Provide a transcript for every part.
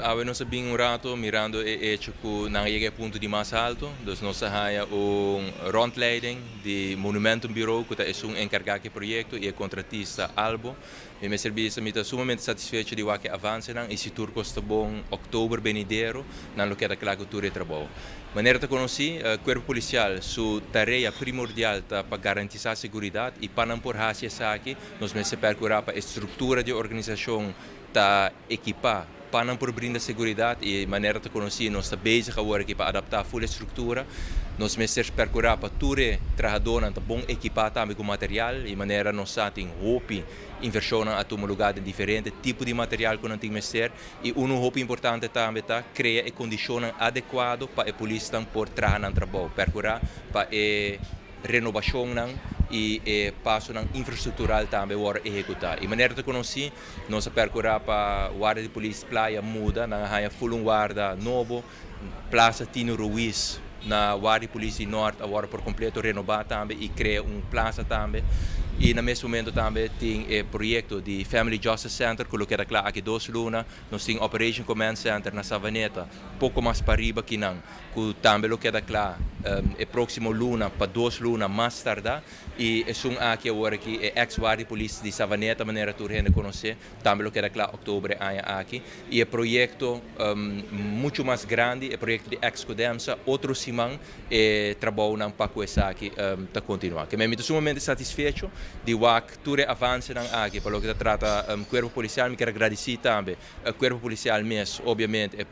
Awe nos a bin un rato mirando e hecho cu nan a yega e punto di mas halto, dus nos a haya un rondleiding di Monumentenbureau cu ta esun encarga cu e proyecto y e contratista Albo. Mi mester bisa mi ta sumamente satisfecho di wak e avancenan y si tur cos ta bon october benidero nan lo keda cla cu tur e trabou. Manera ta conoci, Cuerpo Policial su tarea primordial ta pa garantisa seguridad y pa nan por haci esaki nos mester percura pa e structura di e organisacion ta ekipá pa nan por brinda seguridat i manera ta konosí nos ta bezig awor aki pa adaptá ful e struktura. Nos mester perkurá pa tur e trahadónan ta bon ekipá tambe ku material i manera nos sa tin hopi invershonnan a tuma lugá den diferente tipo di material ku nan tin mester i unu hopi importante tambe ta krea e kondishonnan adekuado pa e polisnan por traha nan trabou, perkurá pa e renobashonnan i e pasonan infrastruktural tambe wòrdu ehekutá. I manera ta konosí Nos a percura pa warda di polis Playa muda, nan a haña full un warda nobo. Plaza Tino Ruiz na warda di polis di Noord a wòrdu por completo renobá tambe y crea un plaza tambe. Y na mes momento tambe tin e proyecto di Family Justice Center cu lo keda cla aki 2 luna. Nos tin Operation Command Center na Savaneta, poco mas pariba kinan, cu tambe lo keda cla e proximo luna pa 2 luna mas tarda. Y esun aki awor aki e ex warda di polis di Savaneta, manera tur hende conoce, tambe lo keda cla october aña aki. Y e proyecto mucho mas grandi, e proyecto di ex Codemsa, otro siman e trabounan pa cu esaki ta continua. Ke mi ta sumamente satisfecho di wak tur e avancenan aki pa loke ta trata Cuerpo Policial. Mi kier gradici tambe Cuerpo Policial mes, obviamente,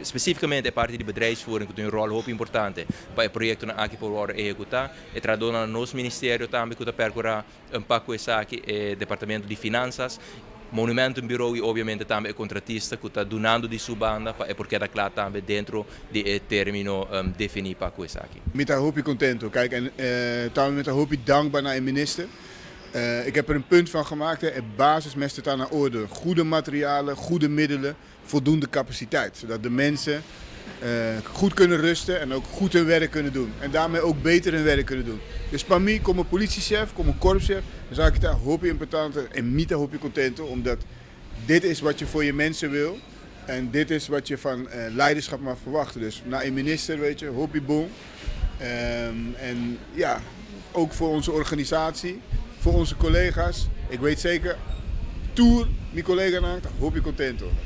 specificamente e parti di bedrijfsvoering cu tin un rol hopi importante pa e proyectonan aki por wordo ehecuta. E trahadornan na nos ministerio tambe cu ta percura pa cu esaki, e departamento di Finanzas, Monumentenbureau y obviamente tambe e contratista cu ta dunando di su banda pa e por keda cla tambe dentro di e termino defini pa cu esaki. Mi ta hopi contento. Kijk, en tambe mi ta hopi dankbaar naar de minister. Ik heb er een punt van gemaakt, hè. Het basis mester ta na orde. Goede materialen, goede middelen, voldoende capaciteit. Zodat de mensen goed kunnen rusten en ook goed hun werk kunnen doen. En daarmee ook beter hun werk kunnen doen. Dus pa mi, como politiechef, como korpschef, dan ta hopi importante en mi ta hopi contento, omdat dit is wat je voor je mensen wil. En dit is wat je van leiderschap mag verwachten. Dus naar een minister, weet je, hopi bon. En ja, ook voor onze organisatie, voor onze collega's. Ik weet zeker, tur, mi coleganan, hopi contento.